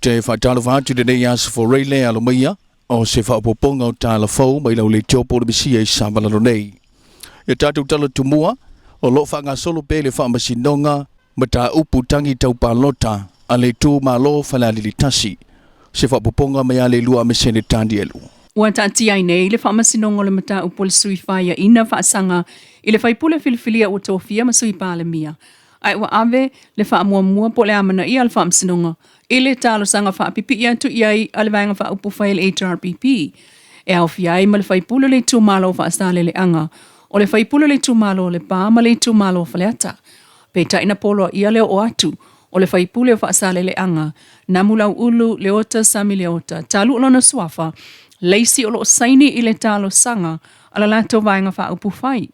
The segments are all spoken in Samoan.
te faatalofa atu i lenei aso forai le alo maia o se faaopoopoga o tala fou mai lau leitio po o le misia i Savalalo nei. Ia tatou tala tumua, o lo o faagasolo pea le faamasinoga mataupu tagi tau palota a le itumalo Falealili 1. Se faaopoopoga mai a le lua Mesene Tanielu. Ua taatia ai nei le faamasinoga o le mataupu o le sui faiaina faasaga i le faipule filifilia ua tofia ma sui Palemia, ae ua ave le faamuamua po o le amanaia a le faamasinoga i le talosaga faapipii atu i ai a le Vaega Faaupufai a le HRPP e aofia ai ma le faipule o le itumalo o Faasaleleaga, o le faipule o le itumalo o Lepa ma le itumalo o Faleata. Peitai na poloaia le oo atu o le faipule o Faasaleleaga, Namulauulu Leota Sami Leota, talu o lona suafa, leisi o lo o saini i le talosaga a le latou Vaega Faaupufai.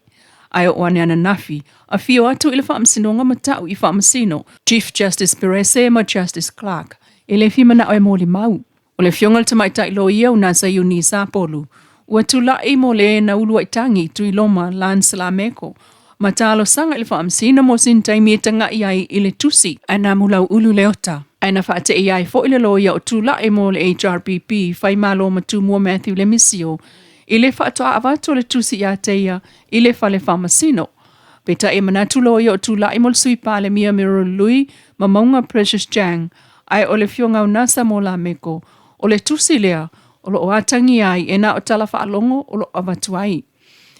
Ae oo ane ananafi, afio atu i le Faamasinoga ma ta'u i Faamasino, Chief Justice Perese ma Justice Clark, e le fia mana'o e molimau. O le afioga i le Tamaitai Loia o Nasa Yuni Sapolu, ua tula'i mo le na ulua'i tagi Tuiloma Lance Lameko ma talosaga i le Faamasino mo sina taimi e taga'i ai i le tusi a Namulau'ulu Leota. Ae na faate'i ai fo'i le loia o tula'i mo le HRPP Faimalo ma Tumua Matthew Lemisio i le faatoa avatu o le tusi iā te ia i le fale faamasino. Peitai e manatu loia o tula'i mo le Sui Palemia Muriel Lui ma Mauga Precious Chang, ae o le Afioga Unasa mo Lameko, o le tusi lea o lo o atagia ai e na o tala faalogo o lo o avatu ai.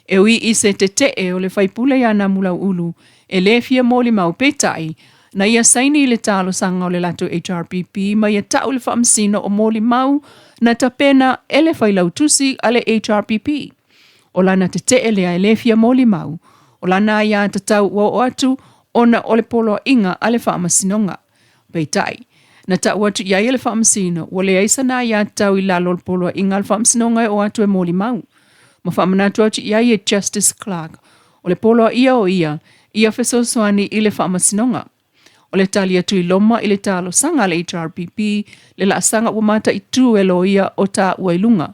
E ui i se tete'e o le faipule iā Namulau'ulu e le fia molimau peitai na ia saini i le talosaga o le latou HRPP ma ia ta'u le faamasino o molimau na tapena e le failautusi a le HRPP. O lana tete'e lea e le fia molimau, o lana aiātatau ua oo atu ona o le poloaiga a le faamasinoga. Peitai, na ta'u atu i ai e le faamasino ua leai sana aiātatau i lalo o le poloaiga a le faamasinoga e oo atu e molimau. Ma faamanatu atu i ai e Justice Clark, o le poloaia o ia, ia fesoasoani i le faamasinoga. O le tali atu i loma i le talosaga a le HRPP, le laasaga ua mataitū e loia o tāua i luga.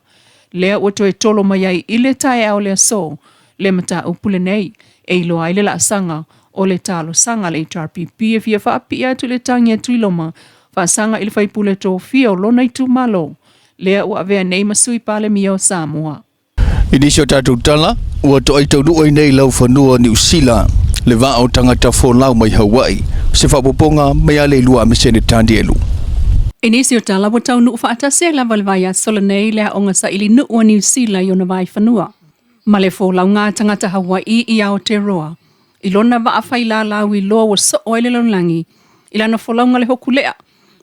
Lea ua toe tolo mai ai i le taeao le aso le mataupu lenei, e iloa ai le laasaga o le talosaga a le HRPP e fia faapipii atu i le tagi a Tuiloma faasaga i le faipule tofia o lona itumalo, lea ua avea nei ma Sui Palemia o Samoa. I nisi o tatou tala, ua toai taunuu ai nei laufanua o Niu Sila, le vaa o tagata folau mai Hawaii, se faaopoopoga mai a le lua a Mesene Tanielu. I nisi o tala, ua taunuu faatasi ai lava le vaiaso lenei le aoga saili nuu a Niu Sila i ona vaifanua, ma le folauga a tagata Hawaii i Aotearoa, i lona vaa failalau i loa ua soo ai le lalolagi i lana folauga le Hokulea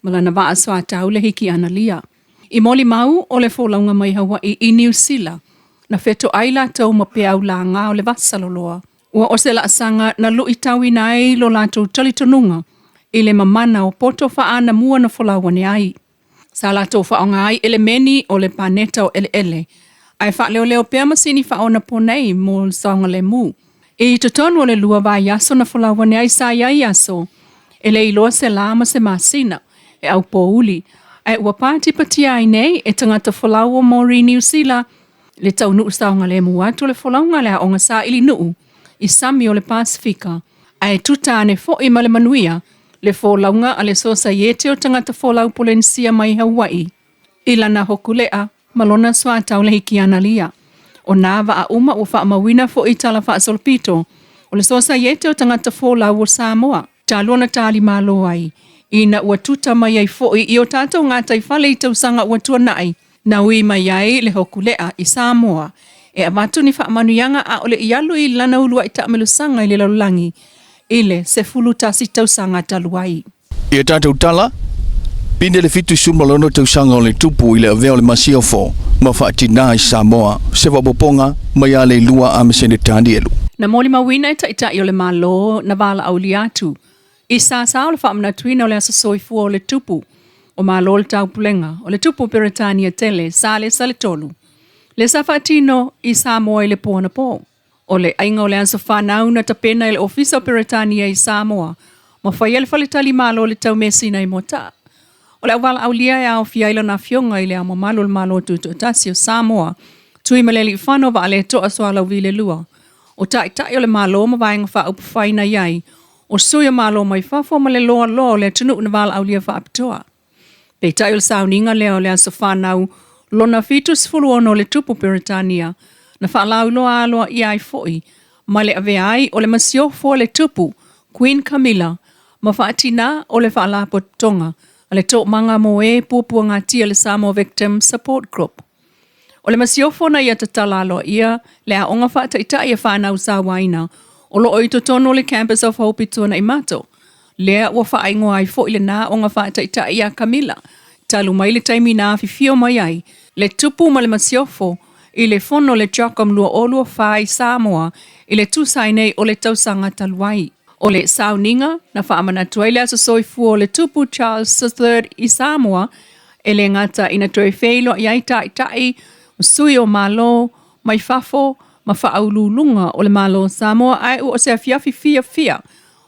ma lana vaa soatau le Hiki Analia. I molimau o le folauga mai Hawaii i Niu Sila, na fetoai latou ma peau lāgā o le vasa loloa. Ua o se laasaga na luitauina ai lo latou talitonuga i le mamana o poto faaanamua na folau ane ai. Sa latou faaaoga ai elemeni o le paneta o eleele, ae faaleoleo pea masini faaonaponei mo le saogalemu. I totonu o le lua vaiaso na folau ane ai sa i ai aso e le iloa se lā ma se masina e aupōuli, ae ua patipatia ai nei e tagata folau o Maori Niu Sila le taunuu saogalemu atu o le folauga a le aoga saili nuu i sami o le Pasefika, ae tuta ane foi ma le manuia le folauga a le Sosaiete o Tagata Folau Polenisia mai Hawaii i lana Hokulea ma lona soatau le Hikianalia. O nā vaa uma ua faamauina foi i tala faasolopito o le Sosaiete o Tagata Folau o Samoa. Talu ona talimalo ai, ina ua tuta mai ai foi i o tatou gataifale i tausaga ua tuanai, na ui mai ai le Hokulea i Samoa e avatu ni faamanuiaga a o le i alu i lana uluai taamelosaga i le lalolagi i le 11 tausaga talu ai. I a tatou tala, pine le 76 tausaga o le tupu i le avea o le Masiofo ma faatinā i Samoa, se faaopoopoga mai a Leilua Amesene Tanielu. Na molimauina e Taitai o le Malo na valaaulia atu i sāsā o le faamanatuina o le Aso Soifua o le Tupu o Malo o le Taupulega o le Tupu o Peretania Tele, Salesa le Tolu, le sa faatino i Samoa i le po anapō. O le aiga o le aso fanau na tapena e le Ofisa o Peretania i Samoa ma faia le faletali malo i le tau mesina i Moataa. O le auvalaaulia e aofia ai lana afioga i le Ao Mamalu o le Malo Tutoatasi o Samoa, Tuimalealiifano Vaaletoa Sualauvi le Lua, o Taitai o le Malo ma Vaega Faaupufai na i ai, o Sui o Malo mai Fafo ma le loaloa o le atunuu na valaaulia faapitoa. Peitai o le sauniga lea o le aso fanau lona 76 o le Tupu Peretania na faalauiloa aloaia ai foi ma le avea ai o le masiofo a le Tupu Queen Camilla ma faatinā o le Faalapotopotoga a le Toomaga mo e Puapuagatia le Samoa Victim Support Group. O le masiofo na ia tatala aloaia le aoga faataitai a fanau sauaina o lo o i totonu o le Campus of Hope i Tuanaimato, lea ua faaigoa ai foi lena aoga faataitai ia Camilla, talu mai le taimi na afifio mai ai le tupu ma le masiofo i le fono le CHOGM 2024 i Samoa i le tusa ai nei o le tausaga talu ai. O le sauniga na faamanatu ai le aso soifua o le tupu Charles III i Samoa, e le gata ina toe feiloai ai taitai o sui o Malo mai fafo ma faauluuluga o le Malo o Samoa, ae ua o se afiafi fiafia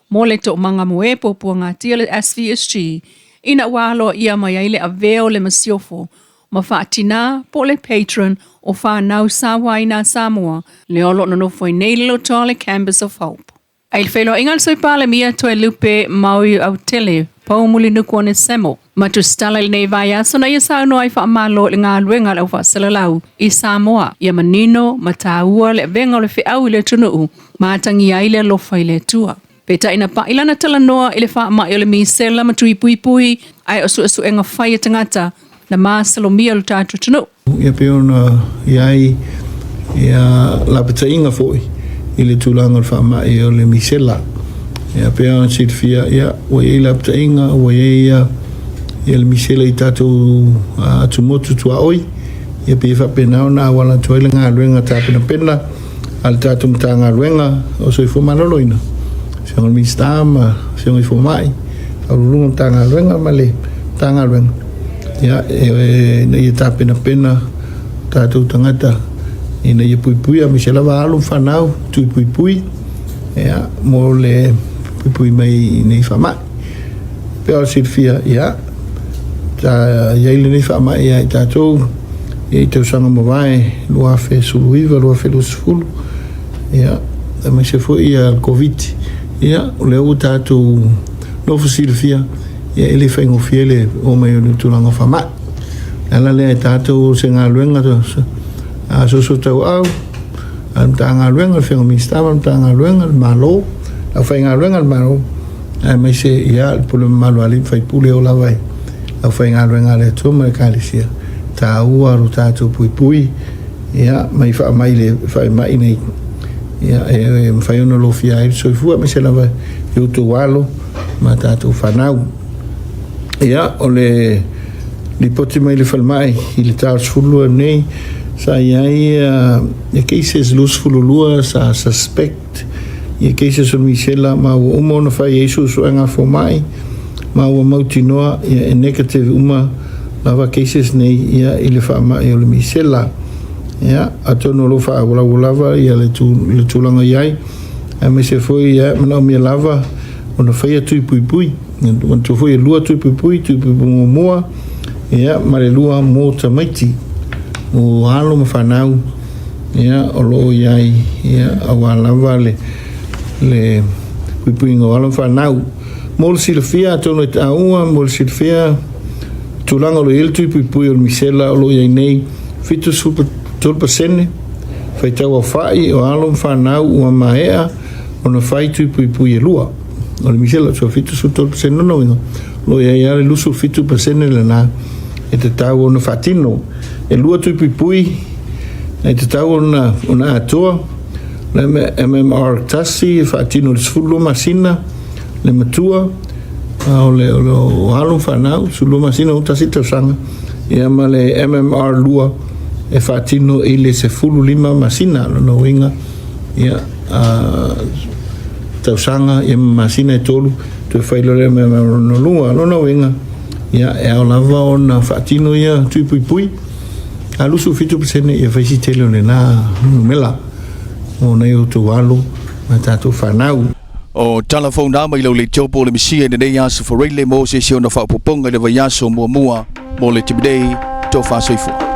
mo le toomaga mo e puapuagatia le SVSG ina ua aloaia mai ai le avea o le masiofo ma faatinā po o le patron o fanau sauaina a Samoa, lea o lo o nonofo ai nei le lotoa o le Campus of Hope. I le feiloaiga a le Sui Palemia Toelupe Maui-Autele Poumulinuku Onesemo ma Tusitala i lenei vaiaso na ia saunoa ai faamalo i le galuega a le au faasalalau i Samoa ia manino ma taua le avega o le feau i le atunuu ma atagia ai le alofa i le Atua. Peitai na pai lana talanoa i le faamai o le misela ma tui puipui ae o suesuega fai a tagata na masalomia lo tatou atunuu. Ia pei ona i ai ia lapataiga foi i le tulaga o le faamai o le misela. Ia pei ona silafia ia ua i ai lapataiga ua i ai ia ia le misela i tatou atumotu tuaoi. Ia pei e faapena ona auala atu ai le galuega tapenapena a le tatou Matagaluega o Soifua Maloloina, Afioga i le Minisita ma Afioga i Fomai, Faauluuluga o Matagaluega ma le Matagaluega, ia, ina ia tapenapena tatou tagata ina ia puipuia, aemaise lava alo ma fanau, tui puipui, ia, mo le puipui mai i nei faamai. Pei ona silafia, ia, sa i ai lenei faamai ia i tatou i tausaga mavae 2019, 2020, ia, aemaise foi ia le Koviti. Ia, o lea ua tatou nofo silafia, ia e le faigofie le oo mai o le tulaga o faamai. O le ala lea e tatou o se galuega soosoo tauau a le Matagaluega, le Afioga Minisita ma le Matagaluega, le Malo, le aufaigaluega a le Malo, aemaise ia le pule mamalu a alii ma faipule o lava i aufaigaluega a le Atua ma le Ekalesia, taua lo tatou puipui ia mai faamai le faimai nei ia e mafai ona lofia ai le soifua aemaise lava i outou alo ma tatou fanau. Ia o le lipoti mai le falemai i le ta o le 12 nei sa i ai ia cases 22 sa suspect Ia cases o le misela ma ua uma ona fai ai suesuega a fomai ma ua mautinoa ia e negative uma lava cases nei ia i le faamai o le misela. Ia atonu o lo o faaauau lava ia le le tulaga i ai aemaise foi ia manaomia lava ona faia tui puipui. Manatua foi e lua tui puipui, tui puipui muamua ia ma le lua mo tamaiti mo alo ma fanau Ia, o lo o i ai, ia, aua lava le, le puipuiga o alo ma fanau. Mo le silafia, atonu e taua, mo le silafia, tulaga o lo o i ai le tui puipui o le misela o lo o i ai nei, 73% faitau aofai o alo ma fanau ua maea ona fai tui puipui e lua. O le misela, so 73% lona uiga, o lo o i ai lava le 27% lena e tatau ona faatino. E lua tui puipui e tatau ona, ona atoa le MMR tasi e faatino i le 12 masina le matua a o le, o le o alo ma fanau 12 masina o tasi tausaga ia ma le MMR lua e faatino i le 15 masina lona uiga ia a, tausaga ia ma masina e tolu toe fai loa le MMR lona lua lona uiga Ia, e ao lava ona faatino ia tui puipui, a 27% ia fai si tele o lena numera mo nai outou alo ma tatou fanau. O tala fou na mai lau leitio po o le Mesia i lenei aso Foreile mo se isi ona faaopoopoga i le vaiaso muamua mo le taimi nei. Tofa soifua.